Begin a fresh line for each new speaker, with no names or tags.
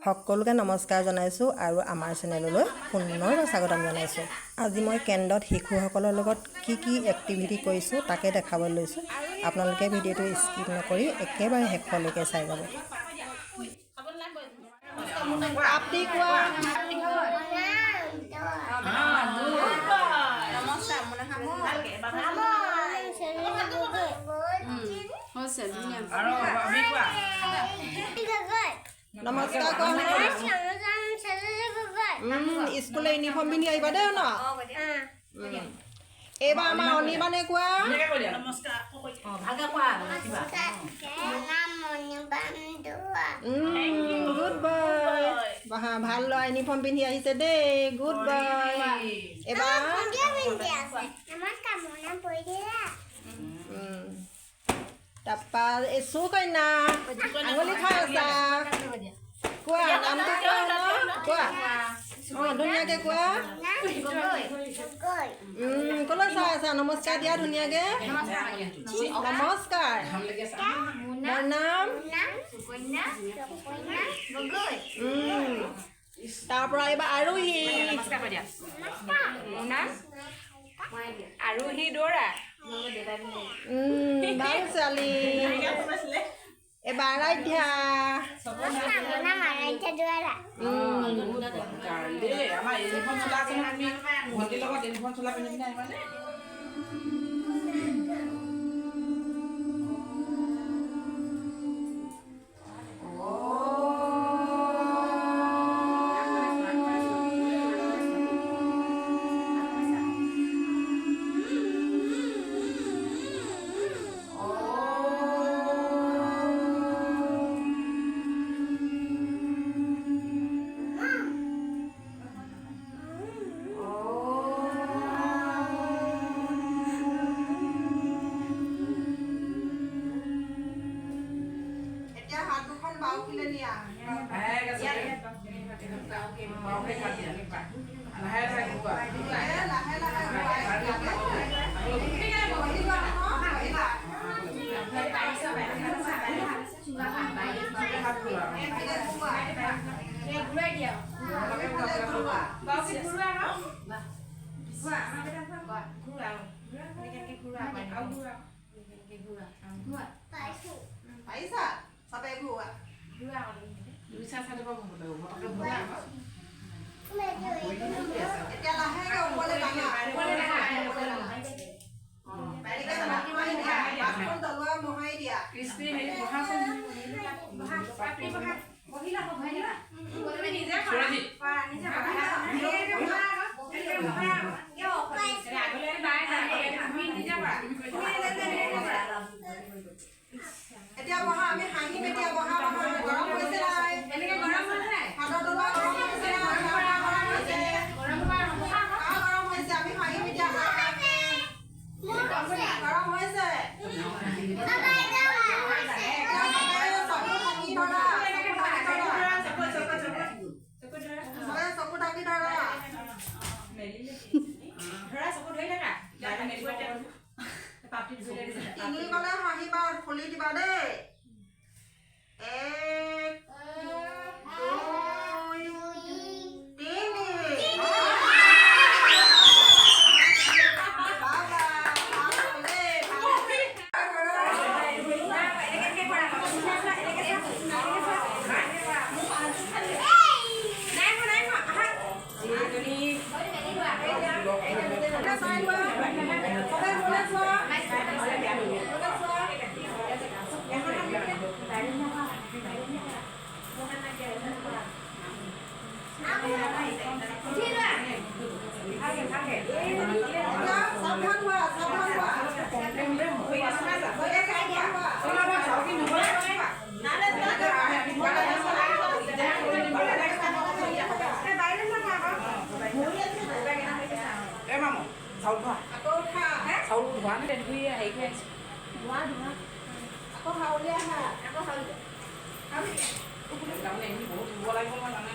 সকলোকে নমস্কাৰ জনাইছোঁ আৰু আমাৰ চেনেললৈ পুনৰবাৰ স্বাগতম জনাইছোঁ। আজি মই কেন্দ্ৰত শিশুসকলৰ লগত কি কি এক্টিভিটি কৰিছোঁ, তাকে দেখাবলৈ লৈছোঁ। আপোনালোকে ভিডিঅ'টো স্কিপ নকৰি একেবাৰে শেষলৈকে চাই যাব। আপনি কোৱা।
হৈছে ধুনীয়া।
আৰু আমি কোৱা।
নমস্কাৰ কোৱা। স্কুলে ইউনিফৰ্ম পিন্ধি আহিবা দেই ন। এইবাৰ আমাৰ অনিৰ্বাণে কোৱা।
ধুনীয়াকে কৈ দিয়া।
ভালকে কোৱা কিবা।
গুড বয়, বহা। ভাল ল'ৰা, ইউনিফৰ্ম পিন্ধি আহিছে দেই। Good boy. এইবাৰ তাৰপা এই সুকন্যা, আঙুলি খাই আছা। কোৱা, নামটো কোৱা ন, কোৱা। অঁ, ধুনীয়াকে কোৱা। ক'লৈ চাই আছা? নমস্কাৰ দিয়া ধুনীয়াকে। নমস্কাৰ, মোৰ নাম। তাৰ পৰা এইবাৰ আৰোহী।
নমস্কাৰ কৈ দিয়া। মোৰ নাম আৰোহী দৌৰা।
ভাল ছোৱালী। এইবাৰ আৰাধ্যা।
দেই, আমাৰ ইউনিফৰ্ম চোলা আছে নহয়। তুমি ভণ্টিৰ লগত ইউনিফৰ্ম চোলা পিন্ধি পিনে আহিবা দেই।
এতিয়া হাত দুখন বাওখিলে নিয়া।
লাহেকে চবে। বাওঁকে হাত দিয়া। লাহে লাহে ঘূৰোৱা।
লাহে লাহে ঘূৰাই ধুনীয়াকে। বহি লোৱা নহয়, বহিবা।
হাত ঘূৰোৱা।
এইফালে ঘূৰোৱা। এইফালে ঘূৰোৱা। পাৰিছা? চবে ঘূৰোৱা।
দুই চাই চাই দিব লাগিব। পটককে ঘূৰোৱা আকৌ।
এতিয়া লাহেকে ওপৰলৈ দাঙা। এনেকে মোহাৰি দিয়া। হাতখন তলুৱা মোহাৰি দিয়া।
কৃষ্টি, হেৰি, বহাচোন। সুৰজিত।
এতিয়া বহা, আমি হাঁহিম এতিয়া। বহা, বহা। গৰম হৈছে নাই? হাতৰ তলুৱা গৰম হৈছে নাই? গৰম হৈছে? কাৰ গৰম হৈছে? আমি হাঁহিম এতিয়া। গৰম হৈছে? এতিয়া চবে চকু ঢাকি ধৰা, চকু ঢাকি ধৰা। চবে চকু ঢাকি ধৰা। তিনি গ'লে হাঁহিবা, খুলি দিবা দেই। এক, দুই, তিনি। বাবা, ভাল হ'ল দেই, ভাল হৈছে। এতিয়া চাই লোৱা। চবে মোলৈ চোৱা, মোলৈ চোৱা। এতিয়া সাৱধান হোৱা, সাৱধান হোৱা। চবে সাৱধান হোৱা।
এ মামু, চাউল ধোৱা।
আকৌ উঠা।
চাউল ধোৱা নে?
আকৌ হাউলি আহা।
তাৰমানে এইখিনি বহুত ধুব লাগিব, মই জানো।